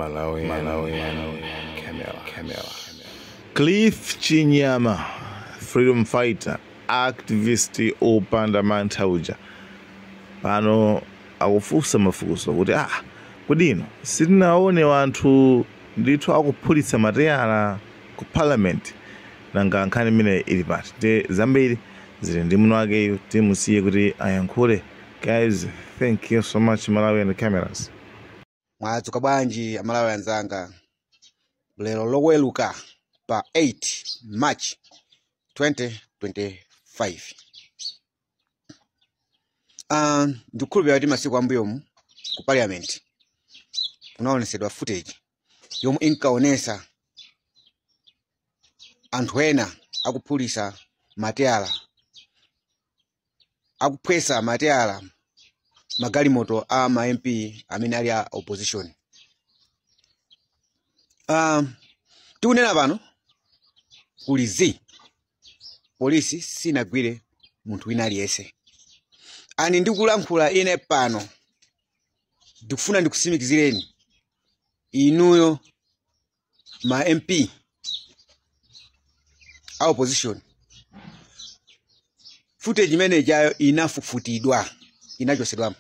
Malawi, Malawi, Camera, Camera. Cliff Chinyama, freedom fighter, activist opanda mantha uja, pano akufunsa mafunso kuti kodi ino sitinaone wanthu ndithu akuphulitsa mateyala ku parliament, nanga nkhani imene ili pati? Ndi zambiri zili ndi muno wakeyo, timusiye kuti ayankhule. Guys, thank you so much, Malawi and cameras. Mwadzuka bwanji Amalawi anzanga? Lero Loweluka pa 8 March 2025. Ndikukhulupirira kuti masiku ambuyomu ku parliament kunaonesedwa footage yomwe inkaonesa anthu ena akuphulisa mateyala, akuphwesa mateyala magalimoto a ma MP amene ali a opposition. Tikunena pano kuli zi polisi sinagwire munthu wina aliyense. Ani ndikulankhula ine pano ndikufuna ndikusimikizireni inuyo ma MP a opposition, footage imene ijayo inafufutidwa, inachosedwamo,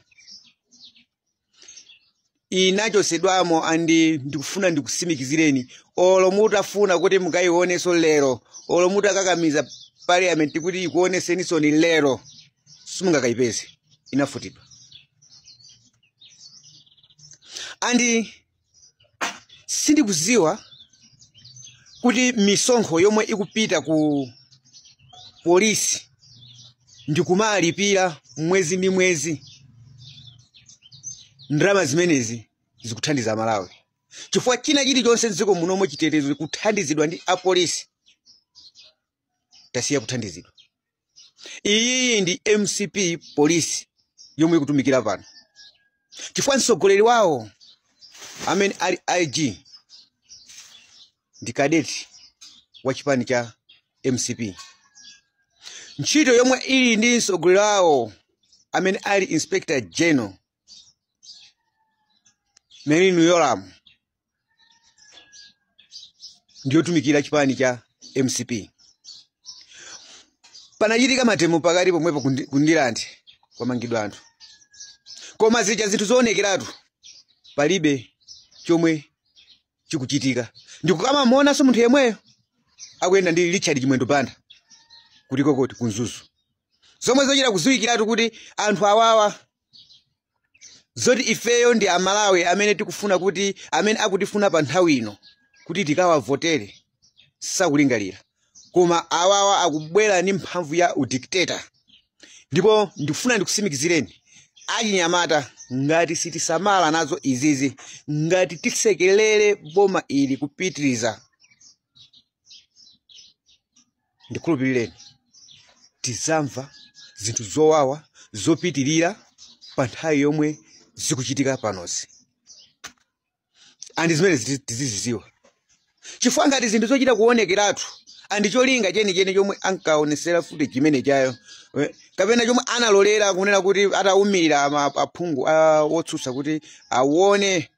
inachosedwamo. And ndikufuna ndikusimikizireni, olo mutafuna kuti mukayionenso lero, olo mutakakamiza parliament kuti ikuoneseninso ni lero, simungakayipeze, inafutidwa. And sindikuziwa kuti misonkho yomwe ikupita ku polisi ndikumalipira mwezi ndi mwezi, ndalama zimenezi zikuthandiza Malawi, chifukwa china chilichonse mdziko munomwe chitetezo kuthandizidwa ndi apolisi, tasiya kuthandizidwa. Iyi ndi MCP polisi yomwe ikutumikira pano, chifukwa mtsogoleri wawo amene ali IG ndi kadeti wa chipani cha MCP. Ntchito yomwe ili ndi mtsogoleri wawo amene ali Inspector General Merlyne Yolamu ndiyotumikira chipani cha MCP. Panachitika matemo pakati pomwepo kundilande, kwamangidwa anthu, koma zija zinthu zoonekeratu palibe chomwe chikuchitika. Ndikukamamuonanso munthu yemweyo akuyenda ndi Richard Chimwendo Banda kuti kokoti kunzuzu, zomwe zochita kuziwikiratu kuti anthu awawa zoti ifeyo ndi Amalawi amene tikufuna kuti amene akutifuna pa nthawi ino kuti tikawavotere sakulingalira, koma awawa akubwera ndi mphamvu ya udikteta. Ndipo ndikufuna ndikusimikizireni achinyamata, ngati sitisamala nazo izizi, ngati tisekelere boma ili kupitiriza, ndikhulupirireni tizamva zinthu zowawa zopitirira pa nthawi yomwe zikuchitika panozi. And zimene tiziziziwa, chifukwa ngati zinthu zochita kuonekeratu and cholinga chenicheni chomwe ankaonesera futi chimene chayo, kapena chomwe analolera kunena kuti atawumirira aphungu wotsutsa kuti aone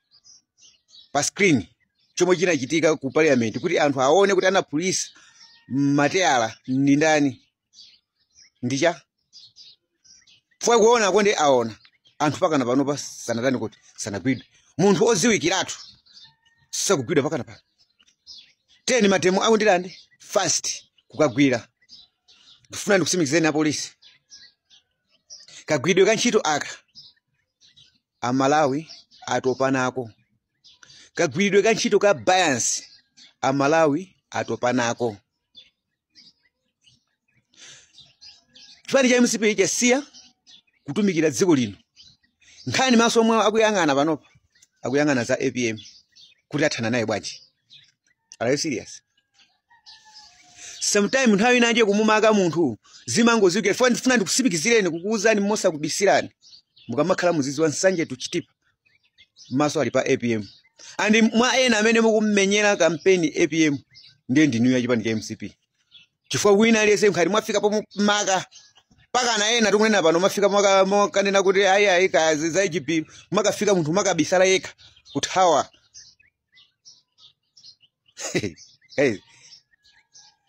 pa screen chomwe chinachitika ku parliament, kuti anthu aone kuti anaphulisa mateyala ndi ndani, ndicha fwe kuona konde aona anthu pakana panopa sanatani kuti sanagwidwe. Munthu oziwikiratu sakugwidwa pakana pano. Teni matemu akundilande fast kukagwira. Ndifuna ndikusimikizeni apolisi, kagwidwe ka ntchito aka Amalawi atopa nako, kagwiridwe ka ntchito ka bias Amalawi atopa nako. Chipani cha MCP chasiya kutumikira dziko lino. Nkhani maso omwe akuyang'ana panopa, akuyang'ana za APM kuti athana naye bwanji. Are you serious? Sometime nthawi inanje kumumaka munthu zimangoziwikira. Funa ndifuna ndikusimikizireni kukuwuzani mosakubisirani, mukamakhala muzizi wa Nsanje tuchitipa maso ali pa APM. And mwa ena amene mukummenyera kampeni APM ndiye ndinu ya chipani cha MCP, chifukwa wina aliyense nkhati mwafika pomumaka pakana ena tikunena pano mafika makanena kuti ayi ayi kazi za IGP, makafika munthu makabisala yekha kuthawa. Hey,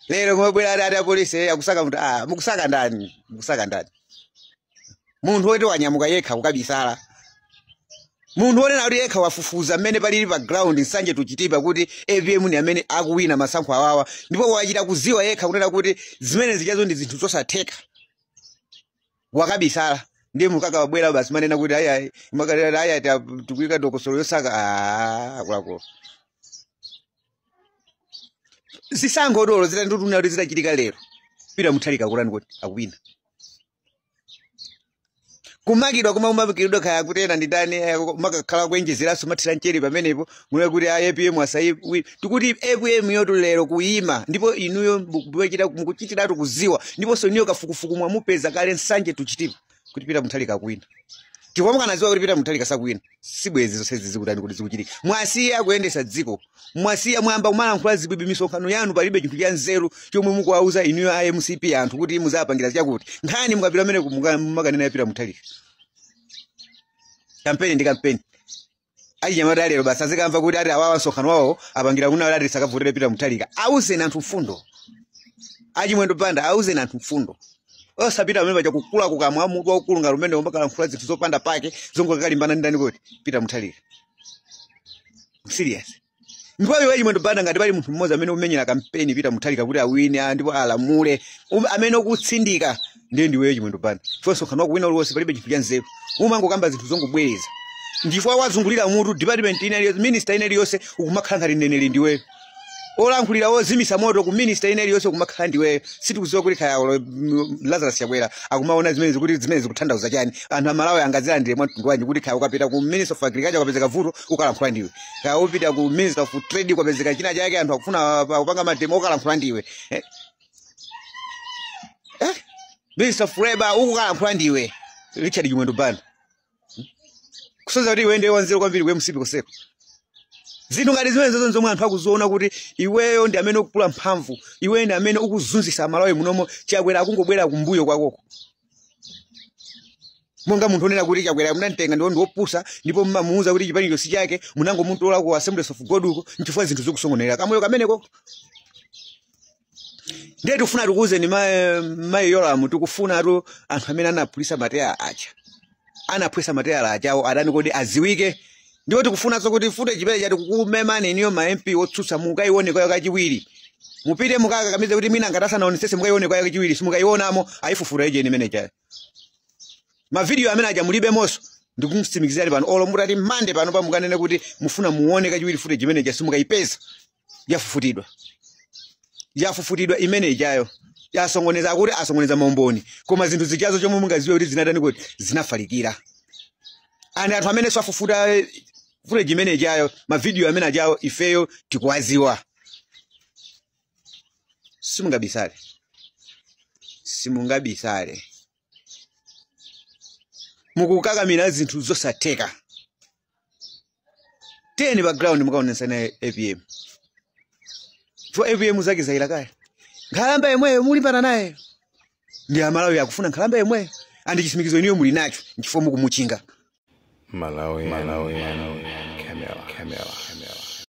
lero kumabwera ati apolisi akusaka munthu. Ah, mukusaka ndani? Mukusaka ndani? Munthu woti wanyamuka yekha kukabisala, munthu wonena kuti yekha wafufuza mmene palili pa ground Nsanje to Chitipa kuti APM ni amene akuwina masankho awawa, ndipo wachita kuziwa yekha kunena kuti zimene zichazo ndi zinthu zosatheka, wakabisala. Ndiye mukaka wabwera basi manena kuti ayi, ayi, ayi, tikuyika dongosolo yosaka. Ah, akuluakulu, zisankho dolo zitandituna kuti zitachitika lero, Peter Mutharika akulani kuti akuwina. Kumakidwa kuma umakidwa kaya kutena nditani, makakhala kuenjezeranso mathira mchere pamenepo muye kuti a APM asayi. Tikuti APM yotu lero kuyima, ndipo inuyo mukuchitiratu kuziwa, ndiponso inuyo kafukufuku mwamupeza kale Nsanje to Chitipa kuti Peter Mutharika akuwina. Chifukwa mukanaziwa kuti Peter Mutharika sakuwina, sibwezi zonsezi zikutani kuti zikuchitika. Mwasiya kuyendesa dziko, mwasiya mwamba kumalankhula zibwibi. Misonkhano yanu palibe chinthu cha nzeru chomwe mukuwauza inuyo a MCP anthu kuti muzapangira chakuti. Nkhani mukapita amene mumakanena ya Peter Mutharika. Kampeni ndi kampeni. Achinyamata lero basi azikamva kuti ati awawa msonkhano wawo apangira kuna ati sakavotere Peter Mutharika. Auzeni anthu mfundo, Achimwendo Banda, auzeni anthu mfundo, osapita pamene paja kukula kukamwa mutu waukulu ngati umene umakalankhula zinthu zopanda pake zongokalimbana ndani kuti Peter Mutharika. Serious. Ndipo iwe Chimwendo Banda, ngati pali munthu mmodzi amene umenyera kampeni Peter Mutharika kuti awine, ndipo alamule, amene ukutsindika ndiye ndiweyo Chimwendo Banda. Chifukwa msonkhano wako wina uliwonse palibe chinthu cha nzeru, umangokamba zinthu zongobwereza. Ndifukwa wazungulira mutu department ina iliyonse, minister ina iliyonse ukumakhala ngati mneneri ndiweyo, olankhulira ozimisa moto ku minister ina iliyonse ukumakhala ndiweyo. Sitikuziwa kuti kaya Lazarus Chakwera akumaona zimene kuti zimene zikutanthauza chani. Anthu amalawi angazilandire mwamtundu wanji kuti kaya ukapita ku Minister of Agriculture ukapezeka vuto ukalankhula ndiwe, kaya upita ku Minister of Trade ukapezeka china chake anthu akufuna kupanga ma demo ukalankhula ndiwe, eh? Eh? Minister of Labor ukukalankhula ndiwe, Richard Chimwendo Banda, kusoza kuti iwe ndiwe wanzeru kwambiri ku MCP koseko. Zinthu ngati zimene zozo zomwe anthu akuziona kuti iweyo ndi amene ukukula mphamvu, iweyo ndi amene ukuzunzisa Malawi munomo. Chakwera akungobwera kumbuyo kwakoko monga munthu onena kuti Chakwera munamtenga ndiwo ndiwopusa, ndipo mmamuuza kuti chipanicho si chake, munangomutola ku Assemblies of God uko, nchifukwa zinthu zikusongonera kamoyo kameneko. Ndiye tikufuna tikuwuzeni mayi Yolamu, tikufuna tu anthu amene anaphulisa mateya aja, anaphwesa mateyala ajawo adani kodi aziwike. Ndipo tikufunanso kuti footage chimene chati kukumemani iniyo ma MP otsutsa mukaione kwayo kachiwiri. Mupite mukakakamize kuti mina ngati asanaonesese mukaione kwayo kachiwiri. Simukayionamo, ayifufuta ijeni imene chayo. Mavidiyo amene aja mulibe monso. Ndikumtsimikizirani pano, olo mutati mande pano pamukanene kuti mufuna muone kachiwiri footage imene ija, simukayipeza. Yafufutidwa, yafufutidwa imene ijayo. Yasongoneza akuti asongoneza maumboni, koma zinthu zichazo chomwe mungaziwe kuti zinatani kuti zinafalikira. Ani anthu amene safufuta footage imene ijayo, mavidiyo amene ajayo, ifeyo tikuwaziwa. Simungabisale, simungabisale. Mukukakamira zinthu zosatheka. Tiyeni pa ground mukaonesana APM for APM zake zayila kale. Nkhalamba yemweyo mulimbana naye ndi Amalawi akufuna nkhalamba yemweyo, andi chisimikizo iniyo muli nacho, nchifukwa mukumuchinga. Malawi, Malawi, Camera, Camera.